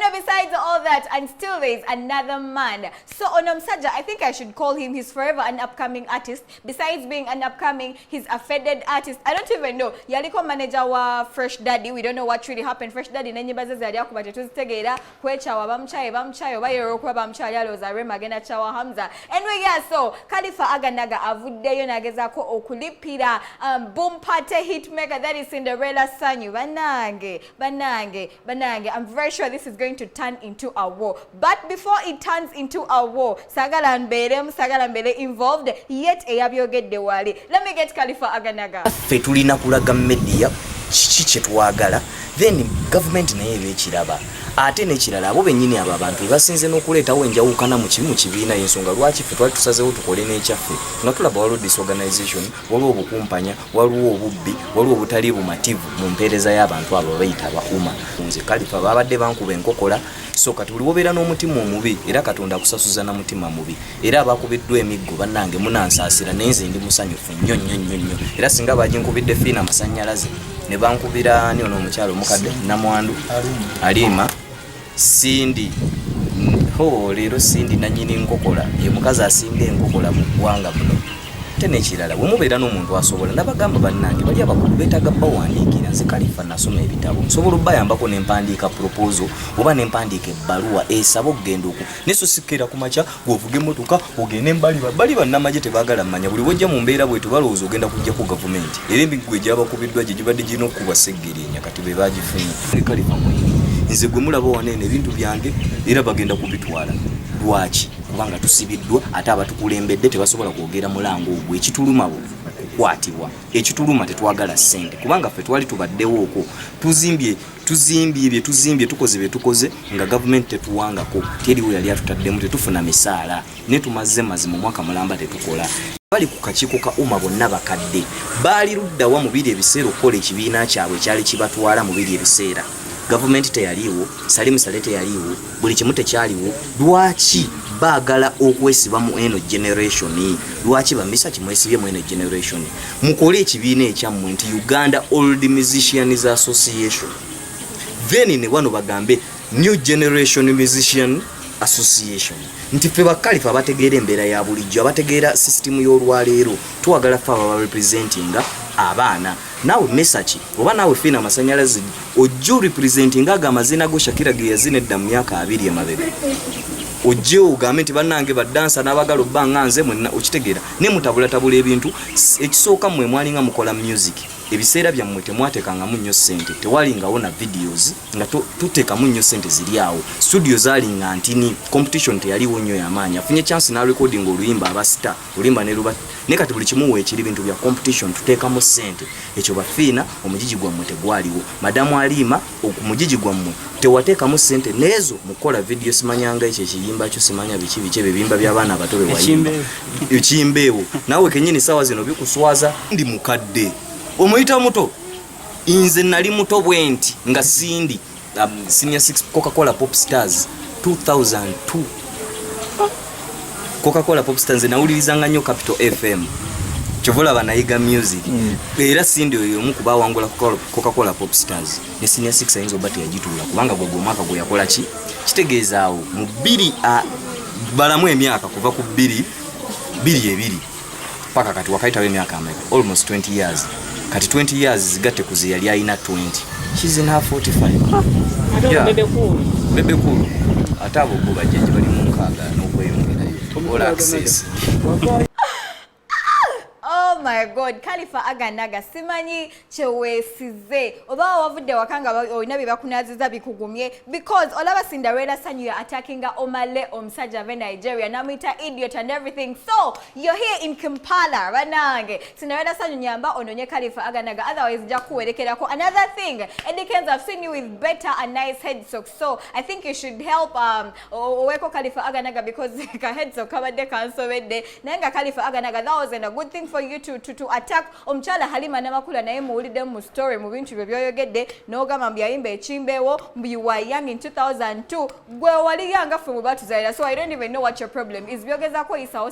No, besides all that, and still there is another man. So ono omusajja, I think I should call him, he's forever an upcoming artist. Besides being an upcoming, he's a faded artist. I don't even know. Yaliko manager wa Fresh Daddy. We don't know what really happened. Fresh Daddy n'ennyimba ze yali akuba tetuzitegeera, kwekyawa bamukyaye bamukyaye oba yera okuba bamukyaye alowooza Rema agenda kyawa Hamza. Anyway, yeah, so Khalifa Aganaga avuddeyo n'agezaako okulipira Boom Party hitmaker, that is Cinderella Sanyu. Bannange, bannange, bannange, I'm very sure this is going to turn into a war. But before it turns into a war, sagala mbeeremu, sagala mbeere involved yet eyabyogedde wali. Let me get Khalifa Aganaga. Ffe tulina kulaga media kiki kyetwagala, then gavumenti naye eba ekiraba. Ate n'ekirala, abo bennyini abo abantu bebasinze n'okuleetawo enjawukana mu kibiina. Y'ensonga lwaki ffe twali tusazeewo tukole n'ekyaffe, nga tulaba waliwo disorganization, waliwo obukumpanya, waliwo obubbi, waliwo obutali bumativu mu mpeereza y'abantu abo bayita aba UMA. Nze Kalifa babadde bankuba enkokola. So kati buli wobeera n'omutima omubi, era Katonda akusasuza na mutima mubi. Era abakubiddwa emiggo, bannange, munansaasira, naye nze ndi musanyufu nnyo nnyo nnyo nnyo. Era singa baginkubidde Fiina Amasanyalaze ne bankubira ani ono omukyalo omukadde namwandu Alima Sindi ho, leero Sindi nanyini nkokola ye mukazi asinga enkokola mu ggwanga muno. Ate n'ekirala, bwe mubeera n'omuntu asobola, nabagamba bannange bali abakulu beetaaga bawandiikira. Nze Kalifa nasoma ebitabo, nsobola obbayambako nempandiika proposal oba nempandiika ebbaluwa esaba okugenda oku naye so sikkeera ku makya gweovuga emmotoka ogende embali. Bali bannamagye tebaagala mmanya. Buli wojja mu mbeera bwetu balowooza ogenda kujjako gavumenti, era emiggo egyabakubiddwa gye gibadde girina okukubwa Seggerinya, kati be bagifunye. Kalifa mwenyi nze gwe mulaba waneeno, ebintu byange era bagenda kubitwala. Lwaki? Kubanga tusibiddwa, ate abatukulembedde tebasobola kwogera mulango ogwo. Ekituluma kukwatibwa, ekituluma tetwagala ssente, kubanga ffe twali tubaddewo okwo, tuzimbye, tuzimbye bye tuzimbye, tukoze bye tukoze nga gavumenti tetuwangako, teriwo yali atutaddemu, tetufuna misaala, naye tumaze mazima omwaka mulamba tetukola. Bali ku kakiiko ka UMA bonna bakadde. Baali luddawa mu biri ebiseera okukola ekibiina kyabwe ekyali kibatwala? Mu biri ebiseera gavumenti teyaliiwo, Salimu Sale teyaliiwo, buli kimu tekyaliwo. Lwaki baagala okwesiba mu eno generation? Lwaki bamisa kimwesibye mu eno generation? Mukole ekibiina ekyammwe nti Uganda Old Musicians Association, then ne wano bagambe New Generation Musician Association, nti ffe bakalifa abategeera embeera ya bulijjo, abategeera sisitimu y'olwaleero, twagala ffe aba barepresentinga abaana. Naawe Mesaki oba naawe Fiina Amasanyalaze ojja orepresentinga ago amazina go Shakira ge yazina edda mu myaka 20 emabega, ojje ogambe nti bannange badansa n'abagala obba nga nze mwenna. Okitegeera? Ne mutabulatabula ebintu. Ekisooka, mmwe mwalinga mukola music, ebiseera byammwe temwateekangamu nnyo ssente, tewalingawo na videos nga tuteekamu nnyo ssente ziri awo, studio zaalinga ntini, competition teyaliwo nnyo yamaanyi. Afunye chance na recording oluyimba, aba star, oluyimba ne luba. Naye kati buli kimu weekiri, bintu bya competition, tuteekamu ssente. Ekyo bafiina omugigi gwammwe tegwaliwo. Madamu Aliima, omugigi gwammwe tewateekamu ssente neezo mukukola video. Simanyanga ekyo ekiyimba kyo, simanya biki biki ebyo ebiyimba by'abaana abato be wayimba, ekiyimbeewo naawe kenyini saawa zino bikuswaza. Ndi mukadde, omuyita muto. Nze nali muto bwe nti nga Sindi senior 6, Coca-Cola Pop Stars 2002, Coca-Cola Pop Stars. Nze nawulirizanga nnyo Capital FM, kyova olaba nayiga music. Era Sindi oyo omu ku bawangula Coca-Cola Pop Stars, ne senior 6 ayinza oba teyagituula, kubanga gwe gwe omwaka gwe yakola ki. Kitegeeza awo mu bbiri balamu emyaka kuva ku bbiri bbiri ebiri paka kati wakayitawo emyaka ameka? Almost 20 years. Kati 20 years zigatte ku ze yali alina 20, she's in her 45. Yeah. Bebe Cool. Bebe Cool ate abo bo bajjajja bali mu 60 n'okweyongerayo. All access. Oh my God, Khalifa Aganaga, simanyi kyeweesize oba wavudde waka nga olina bye bakunaziza bikugumye, because olaba Cinderella Sanyu ya attackinga Omale, omusajja ave Nigeria, namuyita idiot and everything. So you're here in Kampala. Banange, Cinderella Sanyu, nyamba ononye Khalifa Aganaga, otherwise nja kuwerekerako. Another thing, Eddie Kenzo, I've seen you with better and nice head socks, so I think you should help oweko Khalifa Aganaga, because ka head sock kabadde kansobedde. Naye nga Khalifa Aganaga, that wasn't a good thing for you to attack omukyala Halima Namakula. Naye muwuliddemu mu story, mu bintu bye byoyogedde n'ogamba mbu yayimba ekimbeewo, mbu you were young in 2002. Gwe wali yanga ffe bwe batuzalira, so I don't even know what your problem is. Byogezaako yisawo.